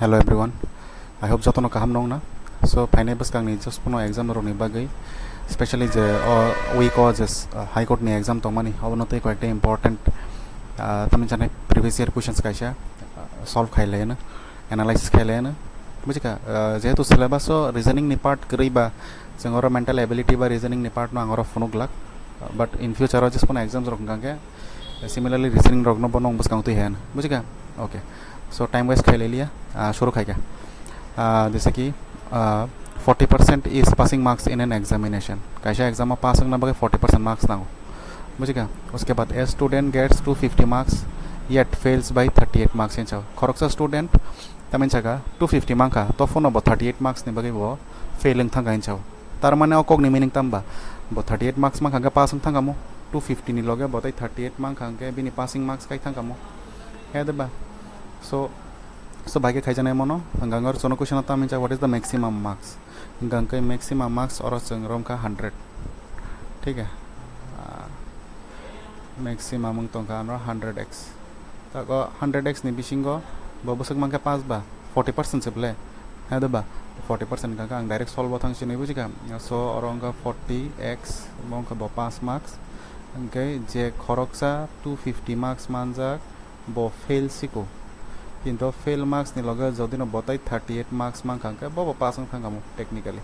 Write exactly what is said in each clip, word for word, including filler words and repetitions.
Hello everyone, I hope jotono kaham nongna. So phainai bwskangni just puno exam rokni bagwi, specially je o week o je, uh, High Court ni exam tongmani, obono tei koyekta important, uh, tamni janai previous year questions kaisa, uh, solve khai laino, analysis khai laino. Bujikha, uh, jehetu syllabus o reasoning ni part kwrwi ba, chwng oro mental ability ba reasoning ni part no ang oro phunuk glak. Uh, but in future o just puno exam rok hwnkha khe, similarly reasoning rok no bono bwskang twi haya, bujikha? Okay, so time waste khai liya, ah, shuru khai kha. Ah, jaise ki, ah, forty percent is passing marks in an examination. Kaisa exam o pass wngna bagwi forty percent marks nango, bujikha? Uske baad, a student gets two fifty marks yet fails by thirty-eight marks hinsa. Khoroksa student tamni saka two fifty mankha, to phano bo thirty-eight marks ni bagwi bo fail wng thangkha hinsa. Tar mane o kokni meaning tamba? Bo thirty-eight marks mankha hwnkhe pass wng thangkha mo, two fifty ni loge bo tei thirty-eight mankha hwnkhe bini passing marks kai thangkha mo, he de ba? So, so bai khe khaijaknai mono hwnkha hwnkhe chwngno question o tamo hinsa, what is the maximum marks? Hwnkha hwnkhe maximum marks oro chwng romkha hundred, thik hai? Ah, maximum wng tongkha ano hundred x. Tago hundred x ni bisingo bo bwswk mankha pass ba, forty percent se ble, he de ba? Forty percent hwnkha khe ang direct solve o thang sinwi, bujikha? So oro wngkha forty x, bo wngkha bo pass marks. Hwnkhe je khoroksa two fifty marks manjak, bo fail siko, kintu fail marks ni loge jodi no bo tai thirty-eight marks mankha hwnkhe bo bo pass wng thangkha mo technically.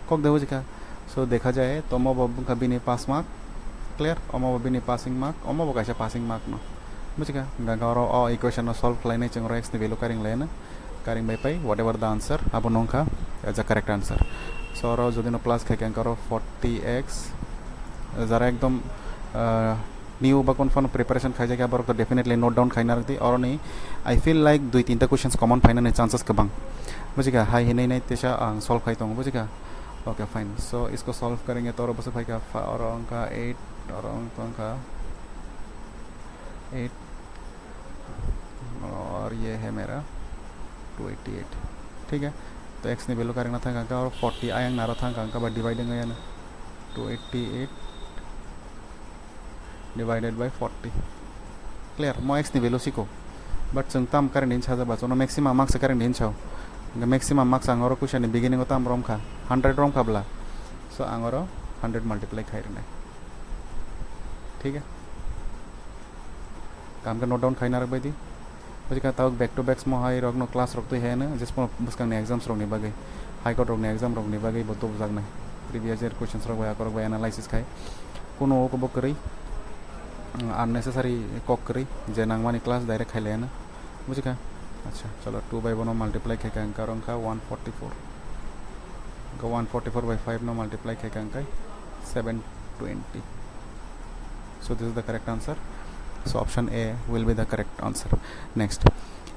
Kok de bujikha? So dekha jai, tomo bo wngkha bini pass mark, clear? Omo bo bini passing mark, omo bo kaisa passing mark no, bujikha? Hwnkha khe oro o equation no solve khlainai chwng oro x ni value karing laino, karing bai pai whatever the answer, abo no wngkha as a correct answer. So oro jodi no plus khai khe hwnkha oro forty x, jara ekdom, ah, new ba kon phano preparation khaijak ya, borok to definitely note down khaina rwdi. Oroni I feel like dui tinta questions common phainani chances kwbang. Bujikha, hai hinwi nai teisa ang solve khai tongo, bujikha? Okay, fine. So isko solve karenge, to oro bwswk phaikha, pha-, oro wngkha eight, oro wngkha eight, और ये है मेरा two eighty eight, ठीक है? तो x ni value karengna thangkha hwnkhe oro forty, ayang naro thangkha hwnkhe ba dividing ayano, two eighty eight divided by forty. Clear? Mo x ni value siko. But chwng tam current hinsa jaba, chwngno maximum marks se current hinsa. Hwnkhe maximum marks ang oro question ni beginning o tam romkha, hundred romkha bla. So ang oro hundred multiply khai rwnai. Thik hai? Kam khe note down khai narwk bai di. Bujikha, tabuk back to back mo hai rok no class rok twi hai no, just mo bwskang ni exams rok ni bagwi, High Court rok ni exam rok ni bagwi bo tubujaknai. Previous year questions rok bai, akorok bai analysis khai. Kuno o bo kwrwi, unnecessary kok kwrwi, je nangmani class direct khai laiya no. Bujikha? Acha, chalo, two by bono multiply khai kha, hwnkhe aro wngkha one forty four. Hwnkhe one forty four by five no multiply khai kha, hwnkhe seven twenty. So this is the correct answer. So option A will be the correct answer. Next,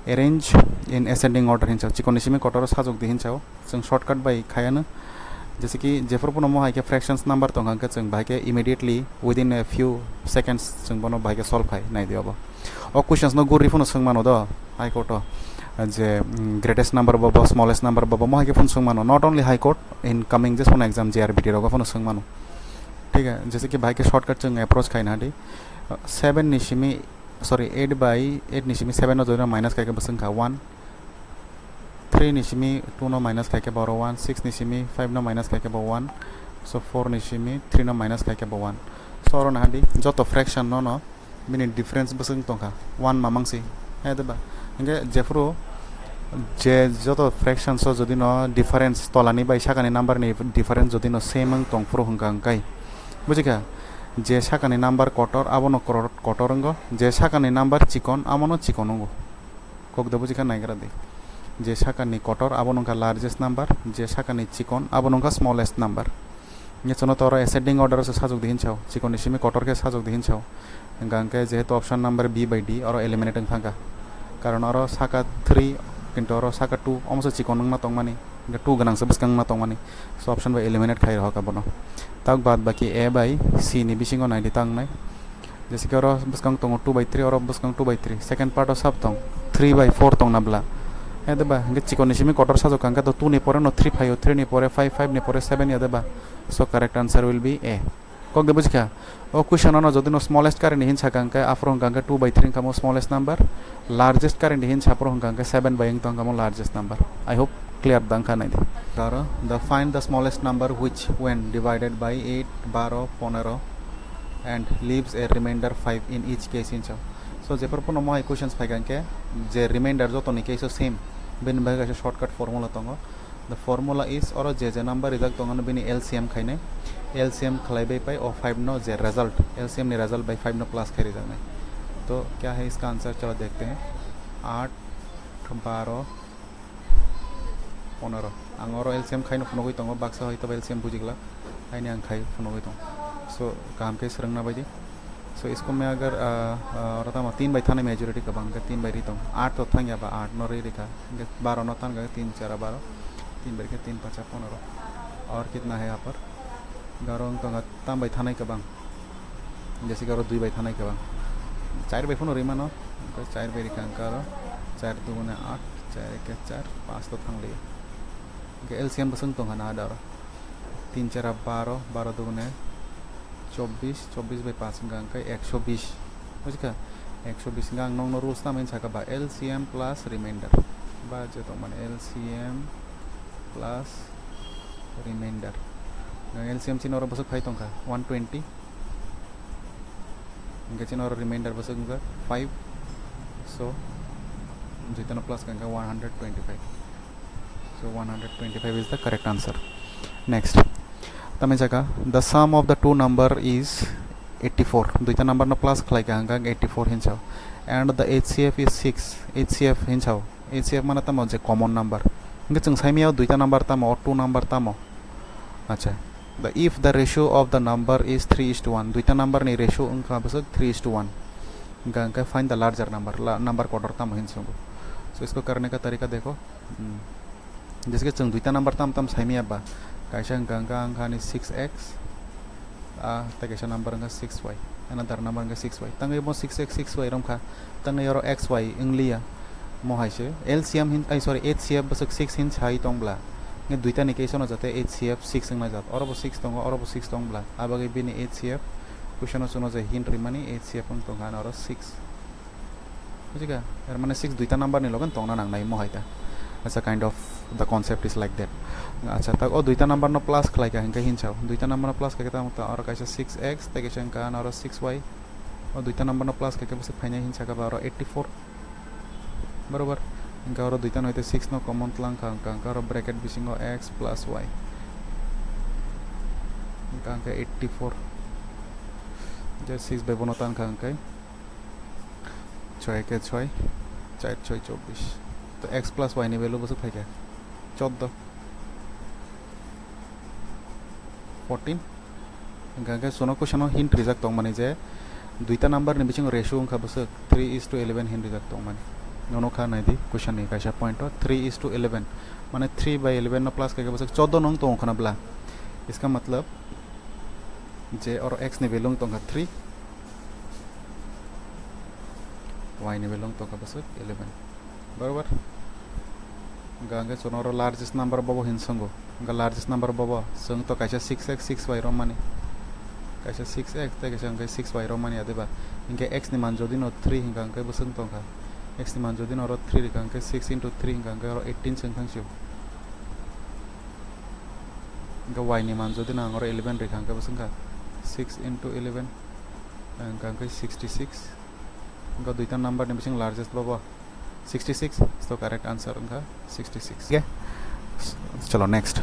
arrange in ascending order hinsa. Chikon ni simi kotor o sajok di hinsa o. Chwng shortcut bai khayano. Jese ki jephuru phano mo hai khe fractions number tongkha, hwnkhe chwng bahai khe immediately within a few seconds chwng bono bahai khe solve khai nai di obo. O questions no guri phano swng mano do High Court o, je, mm, greatest number bobo, smallest number bobo, mo hai khe phano swng mano. Not only High Court, in coming je phano exam J R B T rogo phano swng mano. Thik hai, jese ki bahai khe shortcut chwng approach khai na di. Seven ni simi, sorry, eight by eight ni simi seven no joino minus khai khe bwswng kha one. Three ni simi two no minus khai khe bo oro one, six ni simi five no minus khai khe bo one, so four ni simi three no minus khai khe bo one. So oro naha di, joto fraction no no bini difference bwswk tongkha, one mamang si, hai de ba? Hingke jephuru je joto fraction so jodi no difference tolani bai sakani number ni difference jodi no same wng tong phuru hwnkha hwnkhe, bujikha? Je sakani number kotor abono kor-, kotor wngo, je sakani number chikon abono chikon wngo. Kok da bujikha naigra di. Je sakani kotor abo nungkha largest number, je sakani chikon abo nungkha smallest number. Nge chwngno to oro ascending order o se sajwk di hinsa o, chikon ni simi kotor khe sajwk di hinsa o. Hingkha hwnkhe jehetu option number B by D oro eliminate wng thangkha. Karon oro saka three, kintu oro saka two omo se chikon wngma tongmani, hingkhe two gwnang se bwskang wngma tongmani. So option bai eliminate khai rohor kha bono. Tak baad baki A by C ni bisingo nai di ta wngnai. Jese ki oro bwskang tongo two by three, oro bwskang two by three. Second part o sab tong three by four tong na bwla. Ya de ba, hingke chikon ni simi kotor sajwk kha, hingke to two ni pore no three phaio, three ni pore five, five ni pore seven ya de ba. So correct answer will be A. Kok de bujikha? O question ano jodi no smallest current ni hinsa kha hwnkhe aphuru hwnkha hwnkhe two by three wngkha mo smallest number, largest current ni hinsa aphuru hwnkha hwnkhe seven by wng tongkha mo largest number. I hope clear dang kha nai di. Aro the find the smallest number which when divided by eight, baro, ponero and leaves a remainder five in each case hinsa. So jephuru pono mohai questions phai kha hwnkhe je remainder joto ni case o same, bini bagwi kaisa shortcut formula tongo. The formula is, oro je je number rijak tongo bini L C M khainai, L C M khlaibai pai o five no je result, L C M ni result bai five no plus khai rijaknai. To kya hai iska answer, chalo dekhte hain. Aat, baro, ponero. Ang oro L C M khaino phunugwi tongo, baksa hoito ba L C M bujigla, haini ang khai phunugwi tongo. So kaham khe swrwngna baidi. So isko me agar, ah, ah, oro tamo tin bai thani majority kwbang khe tin bai ri tong. Aat to thangya ba aat no ri rikha. Hingkhe baro no tan khe tin chara baro. Tin bai khe tin pacha ponero. Aur kitna hai yahan par? Garo wng tongkha tam bai thanai kwbang. Jesi garo dui bai thanai kwbang. Char bai phano ri mano. Hingkhe char bai rikha hingkhe aro char dugune aat, char eke char, panch to thang liya. Hingkhe L C M bwswk tongkha na ada oro. Tin chara baro, baro dugune chobbish, chobbish bai panch wngkha hingkhe ekso bish. Bujikha? Ekso bish wngkha, ang nokno rules tamo hinwi sakha ba L C M plus remainder. Ba je tongmani L C M plus remainder. Ang L C M chini oro bwswk phai tongkha one twenty. Hingkhe chini oro remainder bwswk wngkha five. So, duitano plus kha hingkha one hundred twenty-five. So one hundred twenty-five is the correct answer. Next, tamo hinwi sakha, the sum of the two number is eighty-four. Duita number no plus khlai kha hingkha eighty-four hinsa. And the H C F is six. H C F hinsa. H C F mane tamo je common number. Hingkhe chwng saimaya duita number tamo, o two number tamo. Acha. The, if the ratio of the number is three is to one, duita number ni ratio wngkha bwswk three is to one. Hingkha hingkhe find the larger number, la-, number kotor tamo hinwi swngo. So isko karne ka tarika dekho. Hmm. Jese ke chwng duita number tam tam saimaya ba. Kaisa hingkha hingkha ang hani six X, ah, tei kaisa number hingkha six Y. Another number hingkha six Y. Tangwi bo six X, six Y romkha. Tangwi oro X Y wngliya. Mo hai se L C M hin, ai, sorry, H C F bwswk six hin sai tong bla. Nge duita ni case no jate H C F six wngna jat. Oro bo six tongo, oro bo six tong bla. Abagwi bini H C F question o chwngno je hint rimani H C F wng tongkha ano oro six. Bujikha? Er mane six duita number ni loge tongna nangnai mo hai ta. As a kind of the concept is like that. Acha, tak o duita number no plus khlai kha hingkhe hinsa. Duita number no plus kha khe tamo ta oro kaisa six X tei kaisa hingkha ano oro six Y. O duita number no plus kha khe bwswk phainai hinsa kha ba oro eighty-four. Barobar. Hingkhe oro duita noite six no common tlang kha, hingkha, hingkha oro bracket bisingo X plus Y. Hingkha hingkhe eighty-four. Je six bai bono tan kha hingkhe. Choi eke choi, char choi chobbish. To X plus Y ni value bwswk phaikha? Choddo. Fourteen. Hingkha hingkhe chwngno question o hint rijak tongmani je duita number ni bisingo ratio wngkha bwswk three is to eleven hin rijak tongmani. Nono kha naidi question ni kaisa point o three is to eleven. Mane three by eleven no plus khaikhe bwswk choddo no wng tongo khwna bla. Iska matlab je oro X ni value wng tongkha three, Y ni value wng tongkha bwswk eleven. Barobar. Hingkha hingkhe chwngno oro largest number bobo hin swngo. Hingkha largest number bobo. Chwng to kaisa six X six Y romani. Kaisa six X tei kaisa hingkhe six Y romani adiba. Hingkhe X ni man jodi no three hingkha hingkhe bwswk tongkha. X ni man jodi no oro three rikha hingkhe six into three hingkha hingkhe oro eighteen chwng thangsio. Hingkhe Y ni man jodi no ang oro eleven rikha hingkhe bwswk wngkha six into eleven hingkha hingkhe sixty-six. Hingkhe duita number ni bising largest bobo. Sixty-six, so correct answer wngkha sixty-six. Okay. Chalo, next.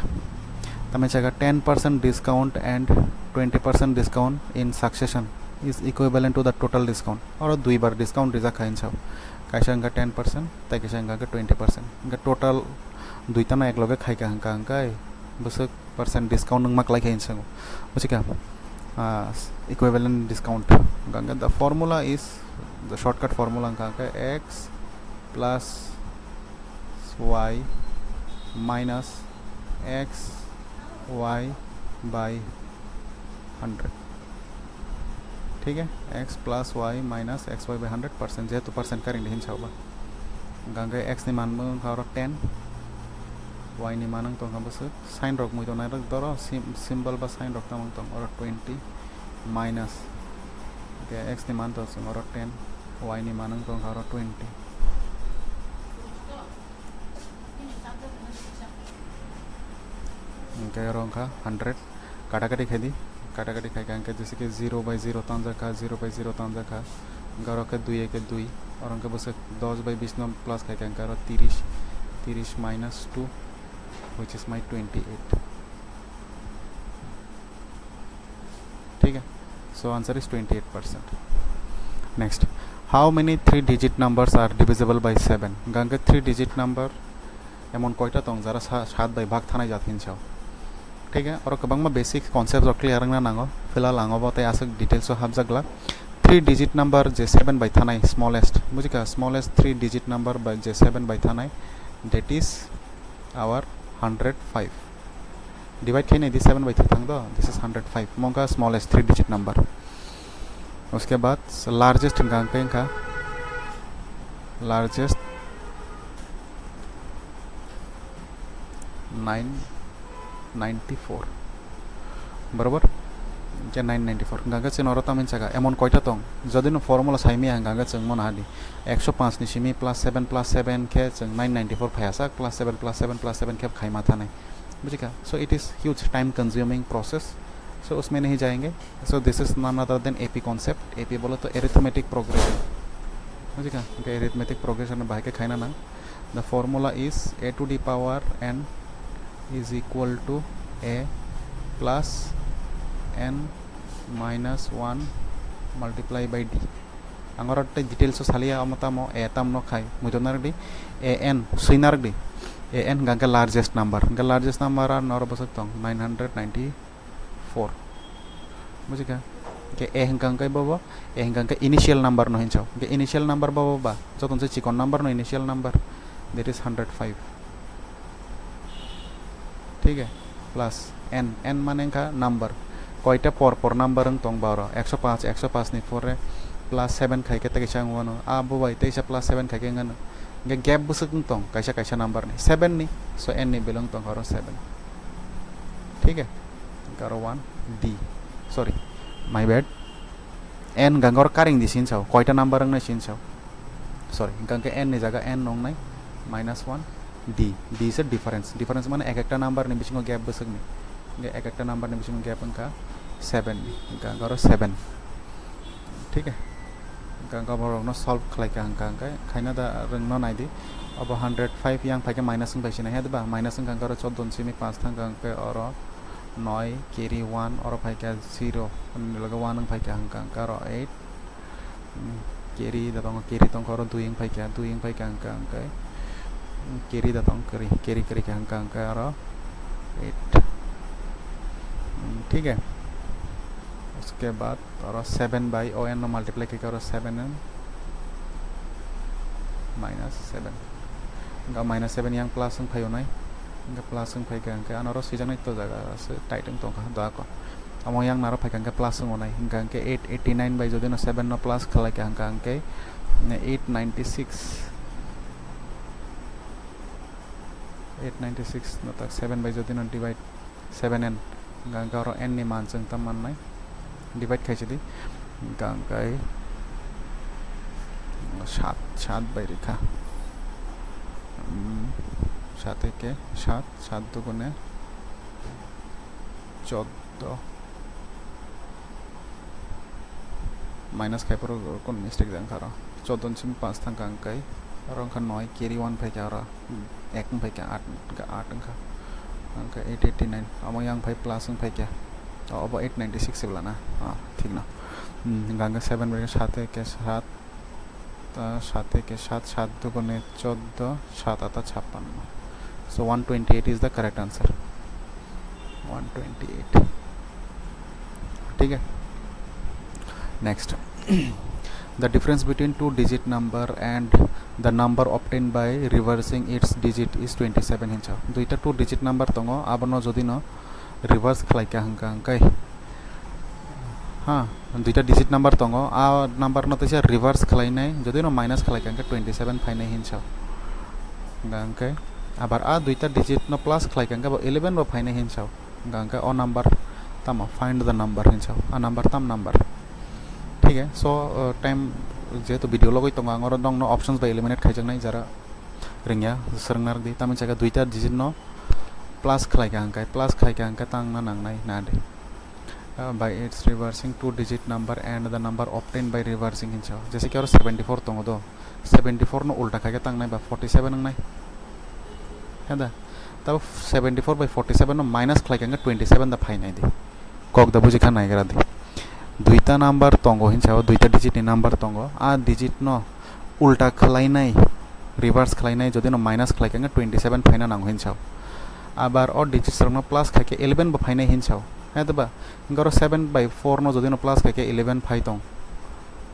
Tamo hinwi sakha ten percent discount and twenty percent discount in succession is equivalent to the total discount. Oro dui bar discount rijak kha hinsa. Kaisa wngkha ten percent, tei kaisa wngkha twenty percent. Hingkhe total duita no ekloge khaikha hingkha hingkhe bwswk percent discount wngma kwlai khe hinwi swngo. Buchikha? Ah, equivalent discount. Hingkha hingkhe the formula is, the shortcut formula hingkha hingkhe X plus Y minus X Y by hundred. Thik hai? X plus Y minus X Y by hundred percent, jehetu percent current hinwi sabo. Hingkha hingkhe X ni man wngkha oro ten, Y ni man wng tongkha bwswk, sign rok mui tongnai rok doro, sim-, symbol ba sign rok tamo wng tong oro twenty, minus, okay, x ni man to chwng oro ten, y ni man wng tong kha oro twenty. Hwnkhe oro wngkha hundred, katakati khaidi, katakati khaikha hwnkhe jese khe zero bai zero tanjak kha, zero bai zero tanjak kha, hwnkhe oro khe dui eke dui, oro hwnkhe bwswk dos bai bis no plus khaikha hwnkhe oro tiris, tiris minus two, which is my twenty eight. Thik hai? So answer is twenty eight percent. Next, how many three digit numbers are divisible by seven? Hwnkhe three digit number emon koita tong jara sa-, sat bai bhag thanai jat hinsa. Thik hai? Oro kwbangma basic concept rok clear wngna nango. Philal ang obo tei aswk details o hapjak glak. Three digit number je seven bai thanai smallest, bujikha, smallest three digit number bai je seven bai thanai, that is our hundred five. Divide khainai di, seven by three thang do, this is hundred five, mongkha smallest three digit number. Uske baad largest hwnkha hwnkhe wngkha largest nine ninety four, borobar? Hwnkhe nine ninety four hwnkha hwnkhe chwng oro tamni saka emon koita tong, jodi no formula saimaya hwnkha hwnkhe chwng mano hadi ekso panch ni simi plus seven plus seven khe chwng nine ninety four phaiya sak, plus seven plus seven plus seven khe khaima thanai. Bujikha? So it is huge time consuming process. So usme nahi jayenge. So this is none other than A P concept. A P bole to arithmetic progression. Bujikha? Hwnkhe arithmetic progression bahai khe khaina nang. The formula is a to the power n is equal to a plus n minus one multiply by d. Ang oro tei details o saliya, omo tamo a tamno khai muitu narwk di, a n swi narwk di, a n hwnkha hwnkhe largest number, hwnkhe largest number ar noro bwswk tong nine hundred ninety four. Bujikha? Hwnkhe a hwnkha hwnkhe bobo, a hwnkha hwnkhe initial number no hinsa. Hwnkhe initial number bobo ba, jotono se chikon number no initial number, that is hundred five. Thik hai? Plus n, n mane wngkha number. Koita por por number wng tong ba oro? Ekso panch, ekso panch ni pore plus seven khai khe tei kaisa wng wano. Abo bai teisa plus seven khai khe wng wano. Hwnkhe gap bwswk wng tong kaisa kaisa number ni, seven ni. So n ni value wng tong kha oro seven. Thik hai? Hwnkhe oro one, d. Sorry, my bad. N hwnkha hwnkhe oro karing di sinsao, koita number wngnai sinsao. Sorry, hwnkha hwnkhe n ni jaga n wngnai, minus one, d. D is a difference. Difference mane ek ekta number ni bisingo gap bwswk ni. Hwnkhe ek ekta number ni bisingo gap wngkha seven ni. Hwnkha hwnkhe oro seven. Thik hai? Hwnkha hwnkhe borokno solve khlai kha hwnkha hwnkhe khaina da rwngno nai di. Obo hundred five yang phai khe minus wng phai sinai hai ba? Minus wngkha hwnkhe oro choddo ni simi panch thang kha hwnkhe oro noi, carry one, oro phai kha zero, loge one wng phai kha hwnkha hwnkhe oro eight. Mm, carry da tongo, carry tongkha oro dui wng phai kha, dui wng phai kha hwnkha hwnkhe, mm, carry da tong, carry, carry, carry kha hwnkha hwnkhe oro eight. Mm, thik hai? Uske baad oro seven by o n no multiply khe oro seven n minus seven. Hwnkhe minus seven yang plus wng phai onai. Hwnkhe plus wng phai kha hwnkhe ano oro swijaknai to jaga se tight wng tongkha doa ko. Omo yang naro phai kha hwnkhe plus wng onai. Hwnkha hwnkhe eight eighty nine bai jodi no seven no plus khlai kha hwnkha hwnkhe eight ninety six. Eight ninety six no tak seven bai jodi no divide seven n, hwnkha hwnkhe oro n ni man chwng ta mannai, divide khai sidi, hwnkha hwnkhe sat, sat bai rikha. Hmm, sat eke sat, sat dugune choddo. Minus khai phuru kun mistake jang kha oro. Choddo ni simi panch thang kha hwnkhe oro wngkha noi, carry one phai kha oro. Ek wng phai kha, aat wng kha, aat wng kha. Hwnkhe eight eighty nine, omo yang phai plus wng phai kha. O, obo eight ninety six se bwlana. Ah, thik no. Hmm, hwnkha hwnkhe seven bai sat eke sat, ta sat eke sat, sat dugune choddo, sat ata chappanno. So one twenty eight is the correct answer. One twenty eight. Thik hai? Next, the difference between two digit number and the number obtained by reversing its digit is twenty seven hinsa. Duita two digit number tongo, abono jodi no reverse khlai kha hwnkha hwnkhe, ha, duita digit number tongo, a number no teisa reverse khlainai, jodi no minus khlai kha hwnkhe twenty seven phainai hinsa. Hwnkha hwnkhe abar a duita digit no plus khlai kha hwnkhe bo eleven bo phainai hinsa. Hwnkha hwnkhe o number Tamo find the number hinsa, a number tam number. Thik hai, so, uh, time jehetu video logoi tongo, ang oro nongno options bai eliminate khaijaknai, jara rwngya, swrwngna rwdi. Tamni chakha duita digit no plus khlai kha hwnkhe, plus khlai kha hwnkhe tangna nangnai na de. Uh, by its reversing two digit number and the number obtained by reversing hinsa. Jese ki oro seventy four tongo do, seventy four no ulta khaikhe tangnai ba forty seven wngnai. Heda, tabo seventy four by forty seven no minus khlaikha hwnkhe twenty seven da phainai di. Kok da bujikha naigra di. Duita number tongo hinsa o, duita digit ni number tongo. A digit no ulta khlainai, reverse khlainai, jodi no minus khlaikha hwnkhe twenty seven phaina nango hinsa o. Abar o digit rokno plus khaikhe eleven bo phainai hinsa o. Heda ba, hwnkhe oro seven by four no jodi no plus khaikhe eleven phai tong.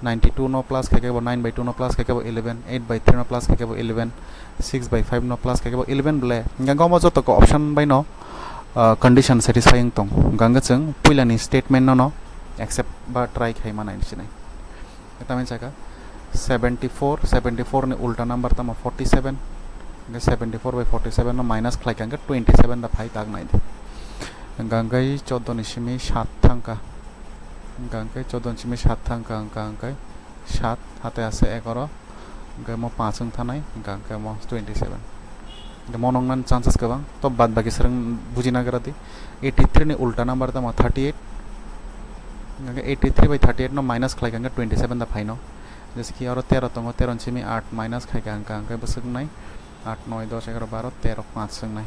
Ninety two no plus khaikhe bo nine by two no plus khaikhe bo eleven, eight by three no plus khaikhe bo eleven, six by five no plus khaikhe bo eleven ble. Hwnkhe omo joto ko option bai no, ah, condition satisfying tong. Hwnkhe chwng puila ni statement no no accept ba try khai manai sinai. Tamni chakha seventy four, seventy four ni ulta number tamo forty seven. Hwnkhe seventy four by forty seven no minus khlaikha hwnkhe twenty seven da phai tak nai di. Hwnkhe chordo ni simi sat thangkha. Hwnkhe chordo ni simi sat thangkha, hwnkhe sat hate ase egaro, hwnkhe mo panch wng thanai, hwnkhe mo twenty seven. Hwnkhe mo nongna chances kwbang, to bad baki swrwng bujina gra di. Eighty three ni ulta number tamo thirty eight. Hwnkhe eighty three by thirty eight no minus khlaikha hwnkhe twenty seven da phaino. Jese ki oro tero tongo, tero ni simi aat minus khaikha hwnkhe, hwnkhe bwswk wngnai aat, noi, dos, egaro, baro, tero, panch wngnai.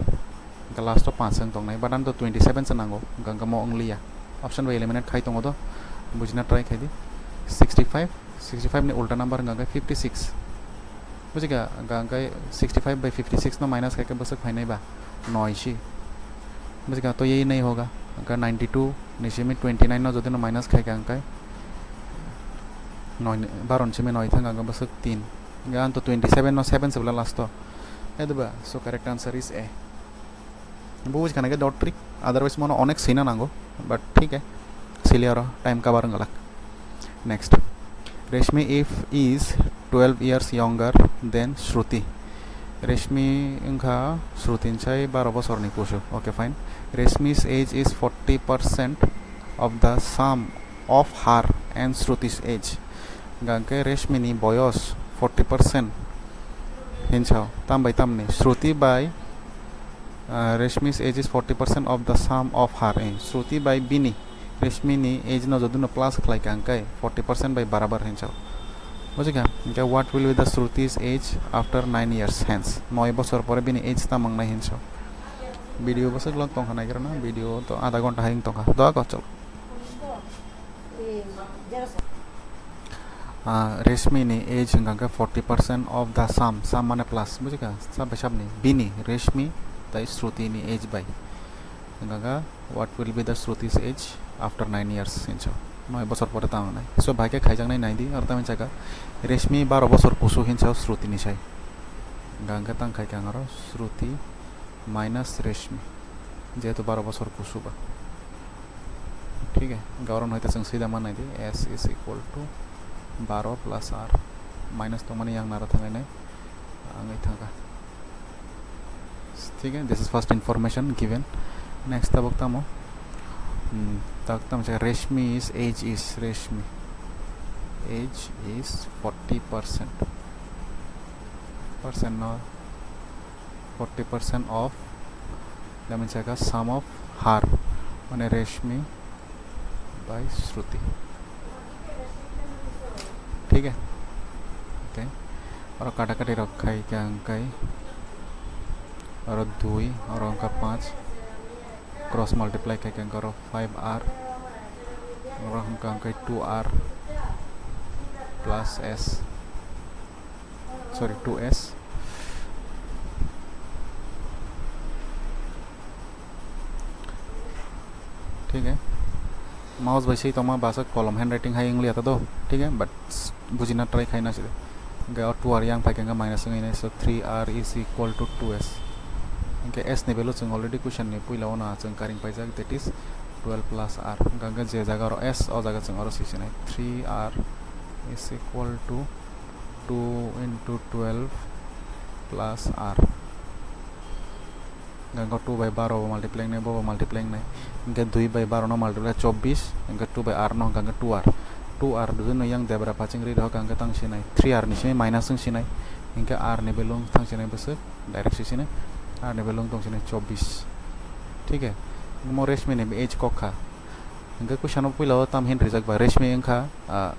Hwnkhe last o panch wng tongnai, but ang to twenty seven se nango, hwnkhe, hwnkhe mo wngliya. Option bai eliminate khai tongo do, bujina try khai di. Sixty five, sixty five ni ulta number hwnkhe fifty six. Bujikha, hwnkhe sixty five by fifty six no minus khaikhe bwswk phainai ba noi si. Bujikha, to yei nahi hoga. Hwnkhe ninety two ni simi twenty nine no jodi no minus khaikha hwnkhe noi, baro ni simi noi thangkha, hwnkhe bwswk tin. Hwnkhe ang to twenty seven no seven se bwla last o. Hede ba, so correct answer is A. Bo bujikha na khe dot trick, otherwise mono onek swina nango, but thik hai, swili oro time cover wng glak. Next, Reshmi if is twelve years younger than Shruti. Reshmi wngkha Shruti ni sai baro bosorni kusu. Okay, fine. Reshmi's age is forty percent of the sum of her and Shruti's age. Hwnkhe Reshmi ni boyos forty percent hinsa, tam bai tamni Shruti bai, ah, Reshmi's age is forty percent of the sum of her, eh, Shruti bai bini Reshmi ni age no jodi no plus khlai kha hwnkhe forty percent bai barabar hinsa. Bujikha? Hwnkhe what will be the Shruti's age after nine years hence? Noi bosor pore bini age tam wngnai hinsa. Video bwswk long tongkha naigra na, video to adha ghonta hai wng tongkha. Doa ko chol. Ah, Reshmi ni age hwnkha khe forty percent of the sum, sum mane plus, bujikha? Sab bai sabni, bini, Reshmi tai Shruti ni age bai. Hwnkha khe, what will be the Shruti's age after nine years hinsa? Noi bosor pore tang nai. So, bai khe khaijaknai nai di, aro tamni chakha Reshmi baro bosor kusu hinsa Shruti ni sai. Hwnkha khe tang khai khe ang aro Shruti minus Reshmi, jehetu baro bosor kusu ba. Thik hai, hwnkhe oro no hai ta chwng sida man nai di, S is equal to baro plus R, minus tongmani yang nara thangnai nai, wngwi thangkha. Thik hai, this is first information given. Next tabuk tamo? Hmm, tabuk tamo chakha Reshmi's age is, Reshmi age is forty percent. Percent no, forty percent of, that means like a sum of her, mane Reshmi by Shruti. Thik hai? Okay. Oro kata kati rok khai khe ang kai. Oro dui, oro wngkha panch. Cross multiply khai khe ang oro five R. Oro wngkha ang kai two R plus S. Sorry, two S. Thik hai. Mouse bai swi tongma basa kolom handwriting hai wngli ata do. Thik hai, but bujina try khaina se. Hwnkhe o two R yang phai khe minus wngwi nai, so three R is equal to two S. Hwnkhe S ni value chwng already question ni puila o no chwng karing paijak, that is twelve plus R. Hwnkhe je jaga oro S, o jaga chwng oro swi sinai, three R is equal to two into twelve plus R. Hingke two by baro bo multiply nai, bo bo multiply nai. Hingke dui by baro no multiply chobbish, hingke two by R no hingke two R. Two R dui no yang debra paching ri rok hingke tang sinai. Three R ni simi minus wng sinai. Hingke R ni belung tang sinai bwswk direct si sinai. R ni belung tong sinai chobbish. Thik hai? Mo Reshmi ni age kok kha. Hingke question o puila o tam hint rijak ba Reshmi wngkha, ah,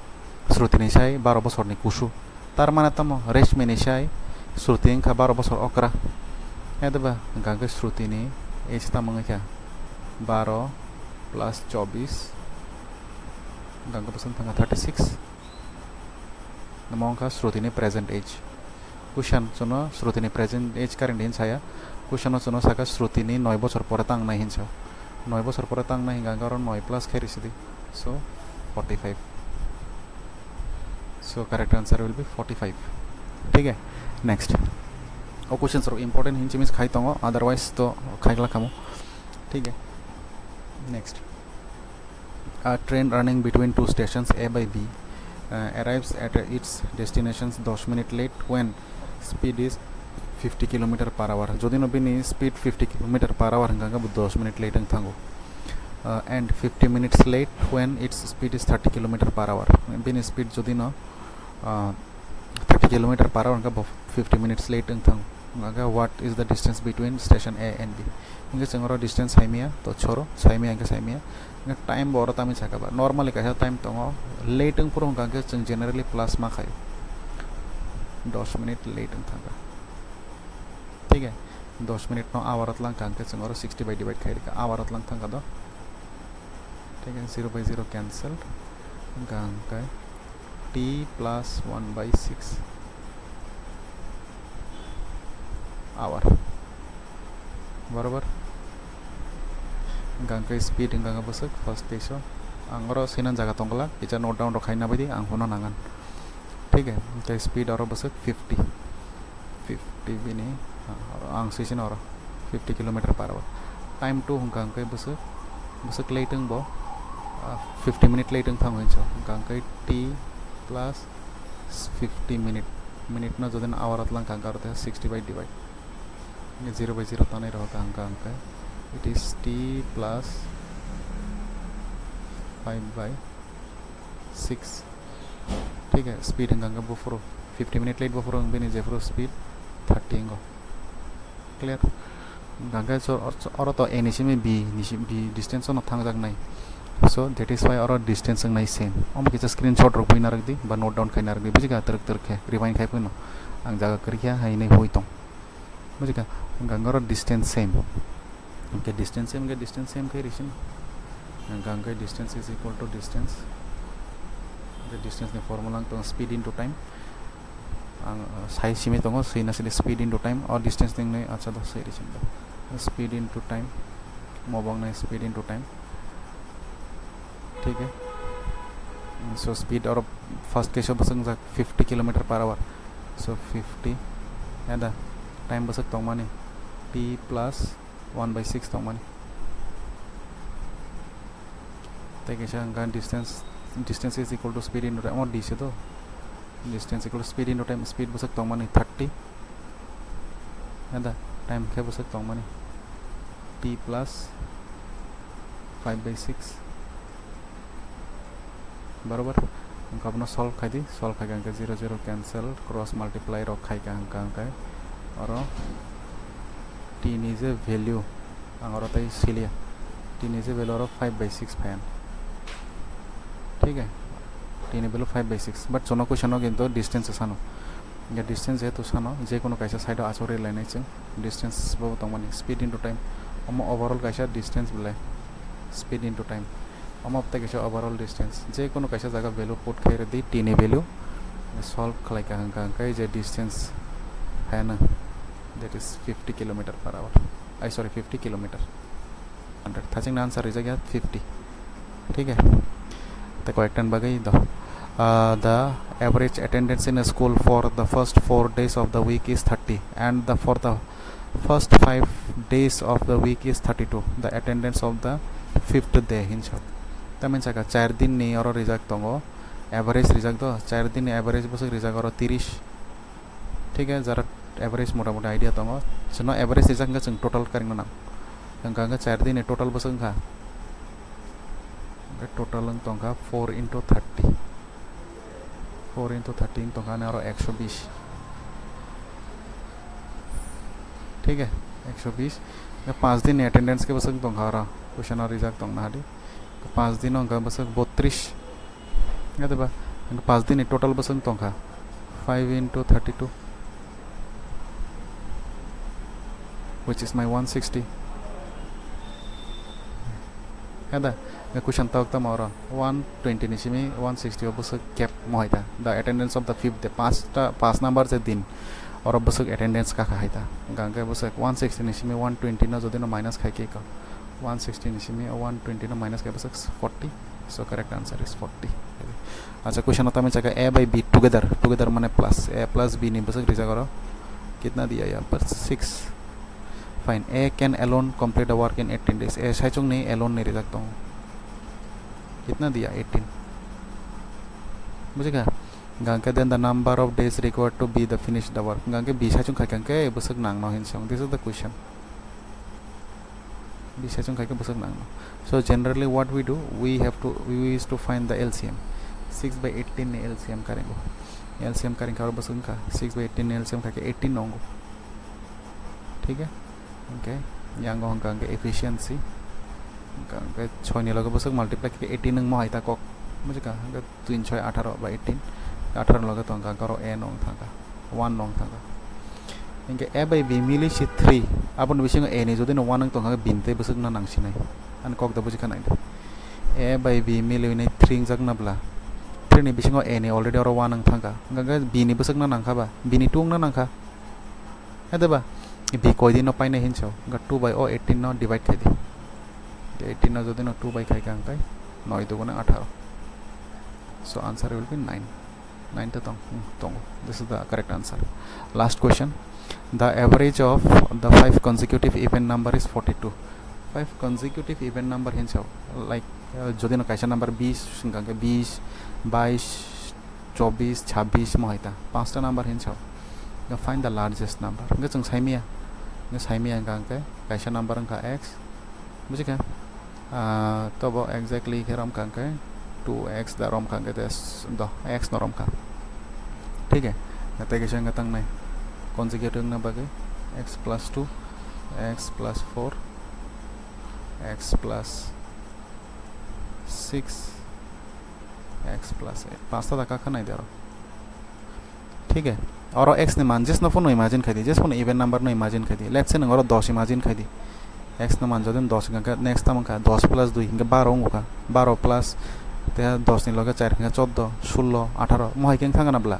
Shruti ni sai baro bosor ni kusu. Tar mane tamo Reshmi ni sai Shruti wngkha baro bosor okra. Edeba hingka hingke Shruti ni age tamo wngkha baro plus chobbish, hingka hingke bosong thangkha thirty six. Omo wngkha Shruti ni present age. Question chwngno Shruti ni present age current hin saya. Question o chwngno saka Shruti ni noi bosor pore tangnai hinsa. Noi bosor pore tangnai hingka hingke oro noi plus khe risidi. So, forty five. So, correct answer will be forty five. Thik hai? Next. O questions rok important hinsa miss khai tongo, otherwise to khai glak kamo. Thik hai? Next. A train running between two stations A by B, uh, arrives at its destinations dos minute late when speed is fifty kilometer per hour. Jodi no bini speed fifty kilometer per hour hingka hingke bo dos minute late wng thango. Uh, and fifty minutes late when its speed is thirty kilometer per hour. Bini speed jodi no, uh, thirty kilometer per hour hingke bo fifty minutes late wng thang. Hingke what is the distance between station A and B? Hingke chwng oro distance saimaya, to choro, saimaya hingke saimaya. Hingke time bo oro tamni saka ba. Normally kaisa time tongo, late wng phuru hingka hingke chwng generally plus ma khaio. Dos minute late wng thangkha. Thik hai? Dos minute no hour o tlang kha hingke chwng oro sixty by divide khai rikha. Hour o tlang thangkha do. Thik hai, zero by zero cancel. Hingka hingke T plus one by six hour. Borobar. Hingka hingke speed hingka hingke bwswk first case o. Ang oro swinan jaga tong glak, kisa note down rok khaina bai di, ang hwnna nangan. Thik hai, hingke speed oro bwswk fifty. Fifty bini, ah, ang swi sini oro fifty kilometer per hour. Time two hingka hingke bwswk, bwswk late wng bo, ah, fifty minute late wng thango hinso. Hingka hingke T plus fifty minute. Minute no jodi no hour o tlang kha hingke aro te sixty by divide. Zero by zero tanai rok hingka hingke it is T plus five by six. Thik hai, speed hingka hingke buphuru fifty minute late buphuru wng bini jephuru speed thirty wngo. Clear? Hingka hingke so, or-, oro to A ni simi B ni si-, B distance no thangjak nai. So that is why oro distance wng nai same. Omo kisa screenshot rok bui narwk di ba note down khai narwk di, bujikha twrwk twrwk khe rewind khai phano ang jaga kwrwi khe hai nai hui tong. Bujikha, hingka hingke oro distance same. Hingke distance same, hingke distance same khe risin. Hingka hingke distance is equal to distance. Hingke distance ni formula wng tong speed into time. Ang, uh, sai simi tongo, swi na sidi speed into time, o distance ni wngnai, acha, do swi risin do. Speed into time, mo bo wngnai speed into time. Thik hai? So speed oro first case o bwswk wngjak fifty kilometer per hour. So fifty, ya da, time bwswk tongmani T plus one by six tongmani. Tei kaisa hwnka distance, distance is equal to speed into time, omo D se to. Distance equal to speed into time, speed bwswk tongmani thirty. Ya da, time khe bwswk tongmani T plus five by six. Barobar. Hwnka bono solve khai di, solve khai kha hwnka zero zero cancel, cross multiply rok khai kha hwnka hwnka oro T ni je value, ang oro tei siliya, T ni je value oro five by six phayan. Thik hai? T ni value five by six, but chwngno question o kintu distance sano. Hwnka distance jehetu sano, je kono kaisa side o achuk ri lainai chwng, distance bo tongmani, speed into time, omo overall kaisa distance belai, speed into time. Omo tei kaisa overall distance. Je kono kaisa jaga value put khai rwdi, T ni value. Solve khlai kha hwnka hwnkhe je distance phaiano, that is fifty kilometer per hour. Ai, sorry, fifty kilometer. Hundred. Thachikna answer rijak ya fifty. Thik hai? Tei koyekta ni bagwi do. Uh, the average attendance in a school for the first four days of the week is thirty, and the, for the first five days of the week is thirty-two, the attendance of the fifth day hinsa. Tamni saka char din ni oro rijak tongo, average rijak do, char din ni average bwswk rijak oro tiris. Thik hai, jara average mota moti idea tongo. Chwngno average rijak hwnkhe chwng total karingno nang. Hwnkha hwnkhe char din ni total bwswk wngkha. Hwnkhe total wng tongkha four into thirty. Four into thirty wng tongkha ani aro ekso bish. Thik hai, ekso bish. Hwnkhe panch din ni attendance khe bwswk wng tongkha aro. Question o rijak tongna hadi. Panch din wngkha bwswk bottrish. Hwnkhe ba, hwnkhe panch din ni total bwswk wng tongkha five into thirty-two, which is my one sixty. Heda, hwnkhe question tok tamo oro one twenty ni simi one sixty o bwswk kep mo hai ta. The attendance of the fifth day, panch ta, panch number je din, oro bwswk attendance kakha hai ta. Hwnkhe bwswk one sixty ni simi one twenty no jodi no minus khai khe ko, one sixty ni simi one twenty no minus khai bwswk forty. So correct answer is forty. Acha, question o tamni chakha A by B together, together mane plus, A plus B ni bwswk rijak oro kitna diya ya, six. Fine, A can alone complete the work in eighteen days. A saichung ni alone ni rijak tongo. Kitna diya? Eighteen. Bujikha? Hwnkhe then the number of days required to be the finish the work. Hwnkhe B saichung khai hwnkhe bwswk nang no hinwi song. This is the question. B saichung khai bwswk nang no. So generally what we do, we have to, we used to find the L C M. Six by eighteen ni L C M karingo. L C M karing kha oro bwswk wngkha six by eighteen ni L C M khai eighteen no wngo. Thik hai? Hwnkhe yango hwnkha hwnkhe efficiency. Hwnkha hwnkhe soi ni loge bwswk multiply khe eighteen wngmo hai ta kok. Bujikha? Hwnkhe tin soi atharo ba eighteen. Atharo loge tongkha hwnkhe oro A no wng thangkha. One no wng thangkha. Hwnkhe A by B mili si three. Aboni bisingo A ni jodi no one wng tongkha hwnkhe B ni tei bwswk no nang sinai. Ani kok da bujikha nai de. A by B mili nai three wngjak na bla. Three ni bisingo A ni already oro one wng thangkha. Hwnkhe B ni bwswk no nangkha ba? B ni two wng no nangkha. Hede ba, B koi din no painai hinwi sao, hwnkhe two by o eighteen no divide khai di. Eighteen no jodi no two by khai kha hwnkhe noi dugune atharo. So answer will be nine. Nine ta tong, hmm, tongo. This is the correct answer. Last question. The average of the five consecutive even number is forty-two. Five consecutive even number hinwi sao, like, uh, jodi no kaisa number bish hwnkhe bish, baish, chobbish, chabbish mo hai ta. Panchta number hinwi sao. Hwnkhe find the largest number. Hwnkhe chwng saimaya. Hwnkhe saimaya hwnkha hwnkhe kaisa number wngkha x. Bujikha? Ah, tobo exactly khe romkha hwnkhe two x da romkha hwnkhe tei s-, do, x no romkha. Thik hai? Tei kaisa hwnkhe tangnai. Consecutive wngna bagwi x plus two, x plus four, x plus six, x plus eight. Panchta da kakha nai de oro. Thik hai? Oro x ni man jesno phano imagine khai di, jes phano even number no imagine khai di. Let's say nwng oro dos imagine khai di. X ni man jodi dos hwnkha khe next tamo wngkha dos plus dui hwnkhe baro wngkha. Baro plus te dos ni loge char hwnkha choddo, sullo, atharo, mo hai khe wngkha na bla?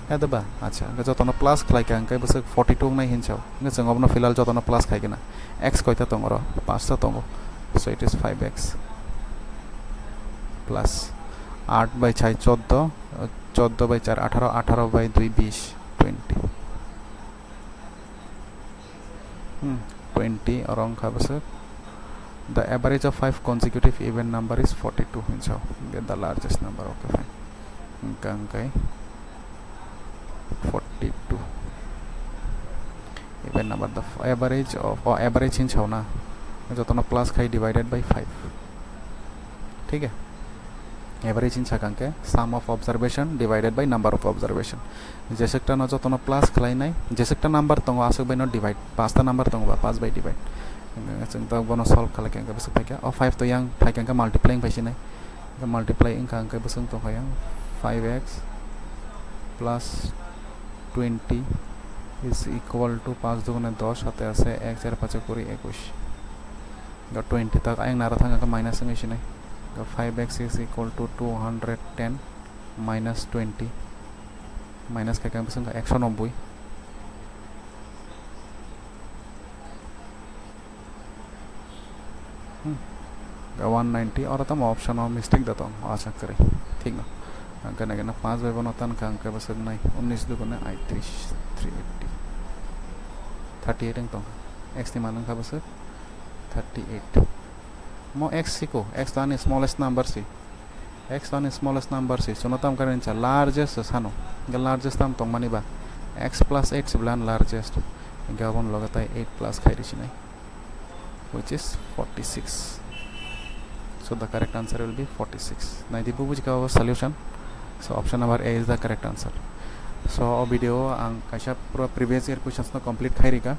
Hede ba? Acha, hwnkhe jotono plus khlai kha hwnkhe bwswk forty-two wngnai hinwi sao. Hwnkhe chwng obono filal jotono plus khai khe na. X koita tongo oro? Panchta tongo. So it is five x plus eight by chai choddo, choddo by char atharo, atharo by dui bish, twenty. Hmm, twenty oro wngkha bwswk. The average of five consecutive even number is forty-two hinwi sao. Get the largest number, okay, fine. Hwnkha hwnkhe forty-two. Even number, the f-, average of, oh, average hinwi sao na. Jotono plus khai divided by five. Thik hai? Average hinwi sakha hwnkhe sum of observation divided by number of observation. Jeswkta no jotono plus khlainai, jeswkta number tongo aswk bai no divide, panchta number tongo ba, panch bai divide. Hwnkhe chwng tok bono solve khlai khe hwnkhe bwswk phaikha, o five to yang phaikha hwnkhe multiply wng phaisinai. Hwnkhe multiply wngkha hwnkhe bwswk tongkha yang five x plus twenty is equal to panch dugune dos, hate ase ek char pache kuri, ekush. Hwnkhe twenty tak ayang naro thang hwnkhe minus wngwi sinai. Hwnkhe five x is equal to two hundred ten minus twenty. Minus khaikhe ang bwswk wngkha ekso nobboi. Hmm. One ninety, oro tamo option o mistake da tong, acha kwrwi. Thik no. Ang kena kena panch bai bono tan kha, ang khe bwswk nai, unis dugune aitris, three eighty. Thirty eight wng tong. X ni man wngkha bwswk thirty eight. Mo x siko, x to ani smallest number si. X to ani smallest number si, chwngno tam kainwi cha largest sano. Hwnkhe largest tam tongmani ba X plus eight sibla largest, hingke aboni loge tai eight plus khai richinai, which is forty-six. So the correct answer will be forty-six. Naidi bo bujikha o solution. So option number A is the correct answer. So o video ang kaisa pura previous year questions no complete khai rika.